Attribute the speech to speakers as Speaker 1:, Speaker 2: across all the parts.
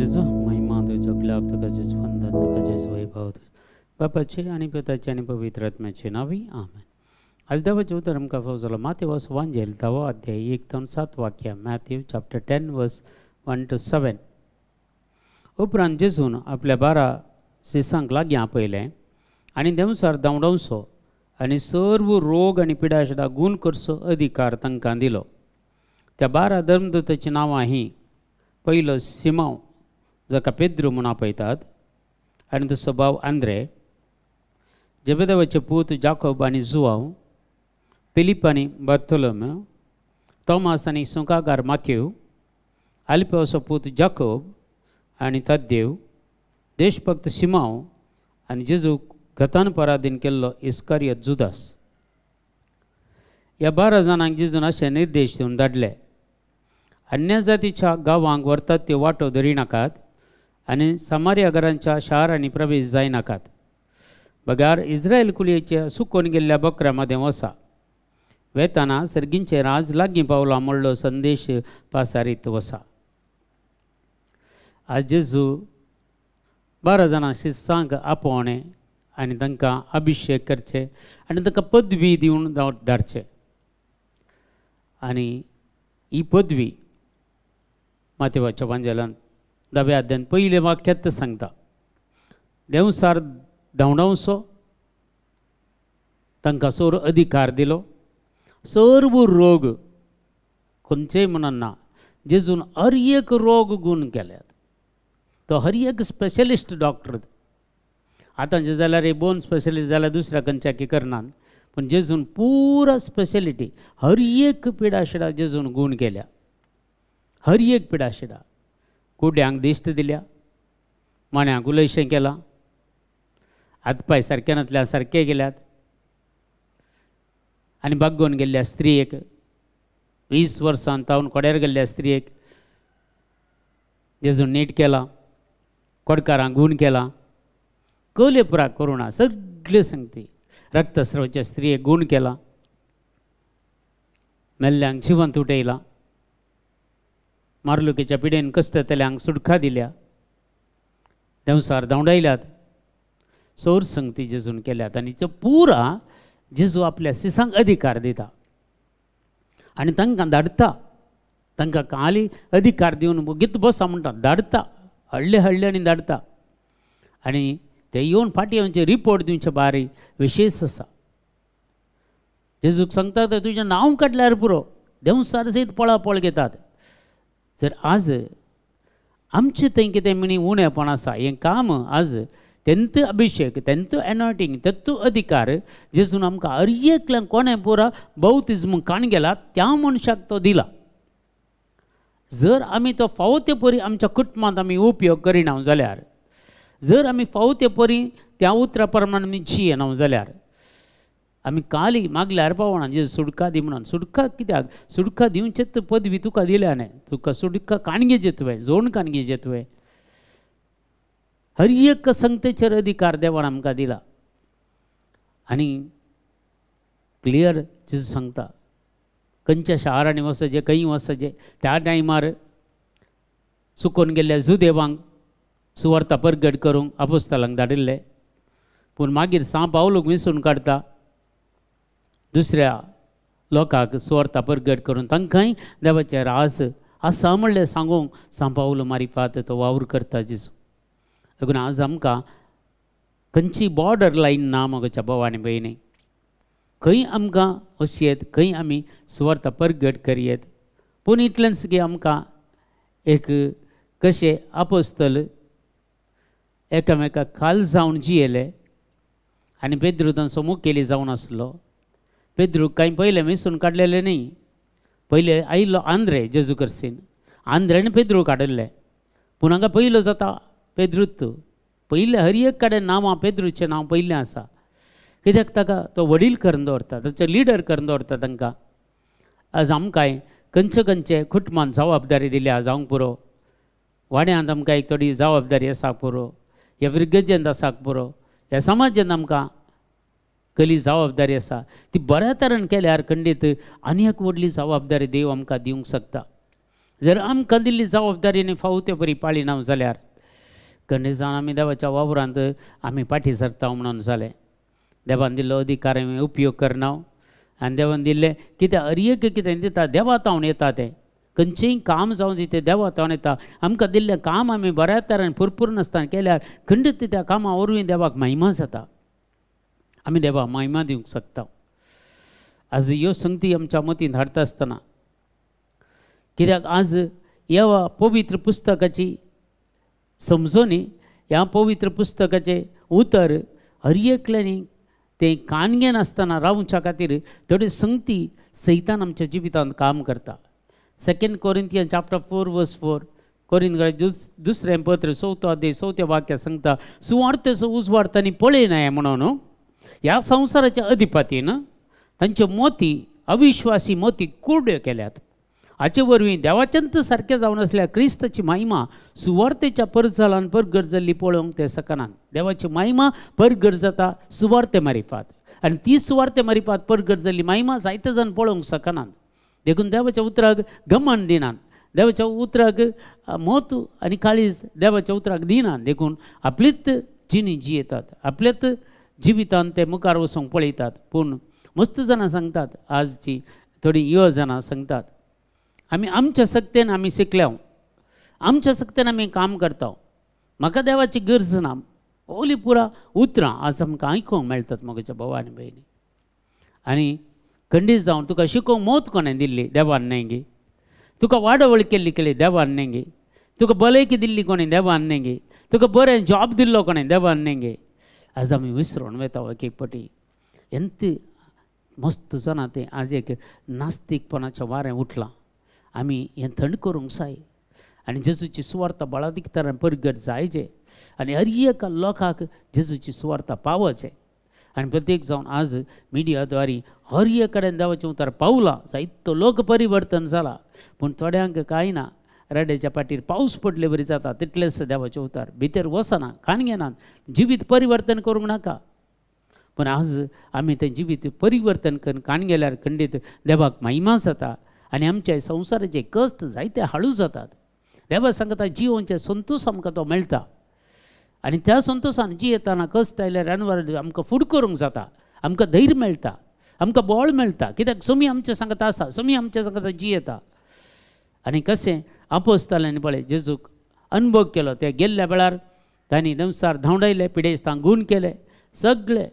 Speaker 1: जेजू, महिमा तुजो, गुलाब तुका जेजू, वंदन तुका जेजू, वैभव तुजो, बापाचे आनी पुताचे आनी पवित्र आत्म्याचे नांवी आमेन. आज देवाचें उतर आमकां फावो जालो मातेवास वांजेल 10वो अध्याय 1 ते 7 वाक्या, मॅथ्यू चॅप्टर 10 वर्स 1 to 7. उपरांत जेजून आपल्या 12 शिसांक लागीं आपयलें आनी देंवसार धांवडावचो आनी सर्व रोग आनी पिडाशिडा गूण करचो अधिकार तांकां दिलो. त्या 12 धर्मदूताचीं नांवां हीं: पयलो सिमांव, जाका पेद्रू म्हूण आपयतात, आनी दुसरो भाव आंद्रे, जेबेदेवाचे पूत जाकोब आनी जुआंव, फिलीप आनी बार्थोलोम्यो, तोमास आनी सुंकागार माथ्यू, आल्पेवसो पूत जाकोब आनी तद्देव, देशभक्त सिमांव आनी जेजूक घतान पराधीन केल्लो इस्कारियत जुदास. ह्या 12 जाणांक जेजून अशे निर्देश दिवन धाडले: अन्य जातीच्या गांवांक व्हरतात त्यो वाटो धरिनाकात आनी सामारिया घरांच्या शारांनी प्रवेश जायनाकात, बगार इस्रायल कुळयेच्या सुकोवन गेल्ल्या बकऱ्यां मदें वसा. वेताना सर्गींचें राज लागीं पावलां म्हणलो संदेश पासारीत वसा. आज जेजू 12 जाणां शिसांक आपोवणें आनी तांकां अभिशेक करचे आनी तांकां पदवी दिवन धाडचे. आनी ही पदवी मातेवाच्या वांजेलान 10व्या अध्यायान पयलें वाक्यांत सांगता: देंवसार धांवडावचो, तांकां सोर अधिकार दिलो, सर्व रोग खंयचेय म्हणून ना, जेजून हर एक रोग गूण केल्यात. तो हर एक स्पेशलिस्ट डॉक्टर. आतांचे जाल्यार बोन स्पेशलिस्ट जाल्यार दुसऱ्या खंयच्या करनात, पूण जेजून पुरा स्पेशलिटी हर एक पिडाशिडा जेजून गूण केल्या. हर एक पिडाशिडा कुड्यांक दिश्ट दिल्या, माण्यांक उलयशें केलां, हातपाय सारके नातल्या सारके गेल्यात, आनी बागोवन गेल्ल्या स्त्रियेक 20 वर्सां तावन कोड्यार गेल्ल्या स्त्रियेक जेजून नीट केलां, कोडकारांक गूण केलां, कलेपुरा करुणा सगळ्यो सांगती, रक्तस्रावाच्या स्त्रियेक गूण केलां, मेल्ल्यांक जिवंत उठयलां, मारलुकेच्या पिडेन कश्टतल्यांक सुटका दिल्या, देंवसार धांवडायल्यात, सोर संगती जेजून केल्यात. आनी तो पुरा जेजू आपल्या शिसांक अधिकार दिता आनी तांकां धाडटा. तांकां खाली अधिकार दिवन गीत बसा म्हणटा, धाडटा, हडले हडले आनी धाडटा. आनी ते येवन फाटीं येवचे रिपोर्ट दिवचे बारी विशेष आसा. जेजूक सांगता तुजें नांव काडल्यार पुरो, देंवसार सयत पळापळ घेतात. जर आज आमचें थंय कितें म्हणी उणेपण आसा, हें काम आज तेंत अभिशेक, तेंत एनॉयटींग, तेंत अधिकार जेजून आमकां हर एकल्यान कोणें पुरा बौतिज्म काण गेला त्या मनशाक तो दिला. जर आमी तो फावो ते परी आमच्या कुटुंबांत आमी उपयोग करिना जाल्यार, जर आमी फावो ते परी त्या उतरा प्रमाण आमी जियेना जाल्यार, आमी काली मागल्यार पावना जेजू सुडका दी म्हणून. सुडका कित्याक? सुडका दिवचेच पदवी तुका दिल्या न्ही, तुका सुडका काणगेचे तुवें, जोण काणगेचे तुवें. हर एक संगतेचेर अधिकार देवान आमकां दिला. आनी क्लियर जेजू सांगता खंयच्या शारांनी वचचें, खंय वचचें. त्या टायमार सुकोवन गेल्ल्या जुदेवांक सुवार्ता परगट करूंक आपोस्तालांक धाडिल्ले, पूण मागीर सां पावलूक विसून काडटा, दुसऱ्या लोकांक सुवार्ता परगट करून तांकांय देवाचें राज आसा म्हणलें सांगूंक सां पावलो मारिफात तो वावर करता जेजू. देखून आज आमकां खंयची बॉर्डर लायन ना म्हज्या भाव आनी भयणी, खंय आमकां वचयेत, खंय आमी सुवार्ता परगट करयेत. पूण इतलेंच की आमकां एक कशें आपोस्तल एकामेका खाल जावन जियेले आनी पेद्रू तांचो मुखेली जावन आसलो. पेद्रू कांय पयलें वेंचून काडलेलें न्ही, पयलें आयिल्लो आंद्रे जेजू करसीन, आंद्रेन पेद्रू काडिल्ले. पूण हांगा पयलो जाता पेद्रूत. पयलें हर एक कडेन नांवां पेद्रूचें नांव पयलें आसा, कित्याक ताका तो वडील करून दवरता, ताचो लिडर करून दवरता तांकां. आज आमकांय खंयचे खंयचे कुटुंबान जबाबदारी दिल्या जावंक पुरो, वाड्यांत आमकां एक थोडी जबाबदारी आसाक पुरो, ह्या विरगजेंत आसाक पुरो, ह्या समाजांत आमकां कसली जबाबदारी आसा ती बऱ्या तरेन केल्यार खंडीत आनी एक व्हडली जबाबदारी देव आमकां दिवंक शकता. जर आमकां दिल्ली जबाबदारी आनी फावो ते बरी पाळी ना जाल्यार खंडीसान आमी देवाच्या वावरांत आमी फाटीं सरता म्हणून जालें. देवान दिल्लो अधिकार आमी उपयोग करना आनी देवान दिल्लें कितें हर एक कितें दिता देवा तावन येता तें खंयचेंय काम जावं दी तें देवा तावन येता. आमकां दिल्लें काम आमी बऱ्या तरेन पुरपूर नासतना केल्यार खंडीत त्या कामा वरवीं देवाक महिमा जाता. आमी देवाक महिमा दिवंक शकता. आज ह्यो संगती आमच्या मतींत हाडटा आसतना कित्याक आज ह्या पवित्र पुस्तकाची समजोनी ह्या पवित्र पुस्तकाचें उतर हर एकल्यांनी तें कान घेनासतना रावच्या खातीर थोडी संगती सैतान आमच्या जिवितांत काम करता. 2 Corinthians chapter 4 verse 4 कोरिंथकारांक दुसरें पत्र 4 अध्याय 4 वाक्य सांगता सुवार्थेचो उजवाड तांणी पळयनाय म्हणून ह्या संवसाराच्या अधिपतीन तांच्यो मोती अविश्वासी मोती कुरड्यो केल्यात. हाचे वरवीं देवाच्यांत सारकें जावन आसल्या क्रिस्ताची महिमा सुवार्थेच्या परजालान परगट जाल्ली पळोवंक ते शकनात. देवाची महिमा परगट जाता सुवार्ते मारिफात आनी ती सुवार्ते मारिफात परगट जाल्ली महिमा जायते जाण पळोवंक शकनात. देखून देवाच्या उतराक गमन दिनात, देवाच्या उतराक म्हत्व आनी काळीज देवाच्या उतराक दिनात. देखून आपलीच जिणी जियेतात, आपल्याच जिवितान ते मुखार वचूंक पळयतात. पूण मस्त जाणां सांगतात, आजची थोडीं युवा जाणां सांगतात आमी आमच्या सक्तेन आमी शिकल्या, आमच्या सक्तेन आमी काम करता, म्हाका देवाची गरज ना. ओली पुरा उतरां आज आमकां आयकूंक मेळटात म्हज्या भाव आनी भयणी. आनी खंडीत जावन तुका शिकोवंक मौत कोणें दिल्ली देवान न्हय गे, तुका वाडवळ केल्ली केली देवान न्हय गे, तुका भलायकी दिल्ली कोणें देवान न्हय गे, तुका बरें जॉब दिल्लो कोणें देवान न्हय गे. आज आमी विसरून वता एक एक पटी. एंत मस्त जाणां तें आज एक नास्तिकपणाचें वारें उठलां. आमी हें थंड करूंक जाय आनी जेजूची सुवार्ता बळादीक तरान परगट जायचे आनी हर एका लोकांक जेजूची सुवार्ता पावोवचें. आनी प्रत्येक जावन आज मिडिया द्वारी हर एक कडेन देवाचें उतर पावलां, जायतो लोक परिवर्तन जाला. पूण थोड्यांक कांय ना, रड्याच्या पाटीर पावस पडले बरी जाता तितलेंच देवाचें उतर भितर वचना, कान घेनात, जिवीत परिवर्तन करूंक नाका. पूण आज आमी तें जिवीत परिवर्तन करून कान गेल्यार खंडीत देवाक महिमा जाता आनी आमच्या संवसाराचे कश्ट जायते हाळू जातात. देवा सांगता जिवनचे संतोश आमकां तो मेळटा आनी त्या संतोशान जियेतना कश्ट आयल्यार रानवार आमकां फूड करूंक जाता, आमकां धैर्य मेळटा, आमकां बळ मेळटा. कित्याक सोमी आमच्या सांगता आसा, सोमी आमच्या सांगता जियेता. आनी कशें आपोस्तालांनी पळय जेजूक अनुभव केलो, ते गेल्ल्या वेळार तांणी दमसार धांवडायले, पिडेस्तांक गूण केले सगळे.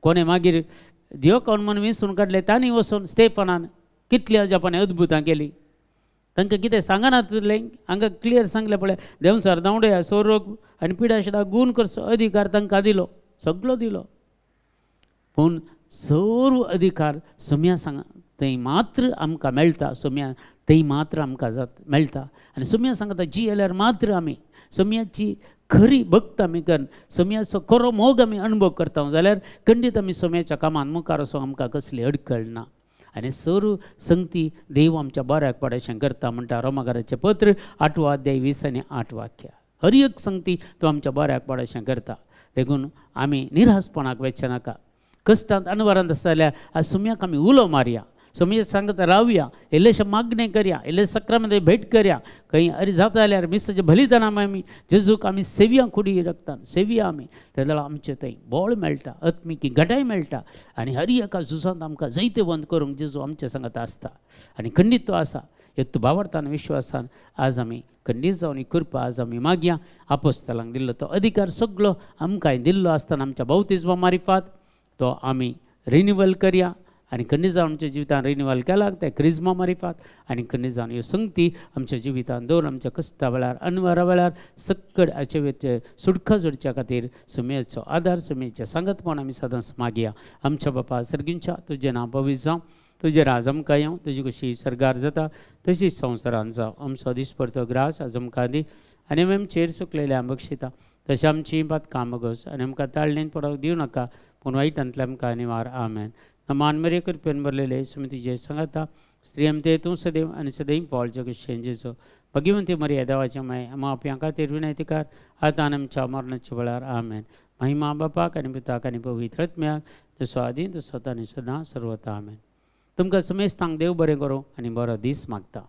Speaker 1: कोणें मागीर देवकोण म्हणून विसरून काडले, तांणी वचून स्टेफनान कितली अजापान अद्भुतां केली. तांकां कितें सांगनातलें, हांगा क्लियर सांगलें पळय देंवचार धांवडया सोरोग आनी पिडाशिडा गूण करचो अधिकार तांकां दिलो, सगळो दिलो. पूण सर्व अधिकार सोम्या सांग थंय मात्र आमकां मेळटा, सोम्या थंय मात्र आमकां जात मेळटा. आनी सोम्या सांगता जियेल्यार मात्र आमी सोम्याची खरी भक्त आमी करून सोम्याचो खरो मोग आमी अनुभव करता जाल्यार खंडीत आमी सोम्याच्या कामान मुखार वचूंक आमकां कसली अडखळ ना. आनी सर्व संगती देव आमच्या बऱ्याक पडाशें करता म्हणटा रोमाकाराचें पत्र 8 अध्याय 20 आनी 8 वाक्य. हर एक संगती तो आमच्या बऱ्याक पडाशें करता. देखून आमी निराशपणाक वचचें नाका. कश्टांत अनवरांत आसा जाल्यार आज सोम्याक आमी उलो मारया, सोम्या सांगता रावया, इल्लेशें मागणें करया, इल्ले सक्रामध्ये भेट करया. खंय अरे जाता जाल्यार मिसाचें बलिदान आमी जेजूक आमी सेवया, कुडी रक्तान सेवया आमी, ते जाल्यार आमचें थंय बळ मेळटा, आत्मिकी घटाय मेळटा आनी हर एका झुजांत आमकां जैतवंत करूंक जेजू आमचे सांगता आसता. आनी खंडीत तो आसा हेतू भावार्थान विश्वासान आज आमी खंडीत जावन ही कृपा आज आमी मागया. आपोस्तालांक दिल्लो तो अधिकार सगळो आमकांय दिल्लो आसतना आमच्या बावतिज्मा मारिफात तो आमी रिन्युवल करया आनी खंडीत जावन आमच्या जिवितान रिन्युवल केला तें क्रिज्मा मारिफात. आनी खंडीत जावन ह्यो संगती आमच्या जिवितान दवर आमच्या कश्टा वेळार अनवरा वेळार सक्कड हाचे सुटका जोडच्या खातीर सुमेचो आदार सुमेचें सांगतपण आमी सदांच मागया. आमच्या बापा सर्गींच्या तुजें नांव पवित्र जावं, तुजें राज आमकां येवं, तुजी कशी सर्गार जाता तशीच संवसारान जावं. आमचो दिसपडतो ग्रास आज आमकां दी आनी आमी आमचेर चुकलेल्या बक्षिता तशें आमची पातकां बगस आनी आमकां ताळणेन पडोवंक दिवं नाका पूण वायटांतल्या आमकां निवार. आमेन. मान मरे कृपेन भरलेले सुमी तुजे सांगता स्त्रियमते तूं सदैव आनी सदैव फळ जगशें जेजो भगिवंती मरिया देवाच्या माय माप्यां खातीर विनयतीकार आतां आमच्या मरणाच्या वेळार. आमेन. महिमा बापाक आनी पुताक आनी पवित्र आत्म्याक जसो आदी तसो आनी सदां सर्वता. आमेन. तुमकां समेस्तांक देव बरें करूं आनी बरो दीस मागता.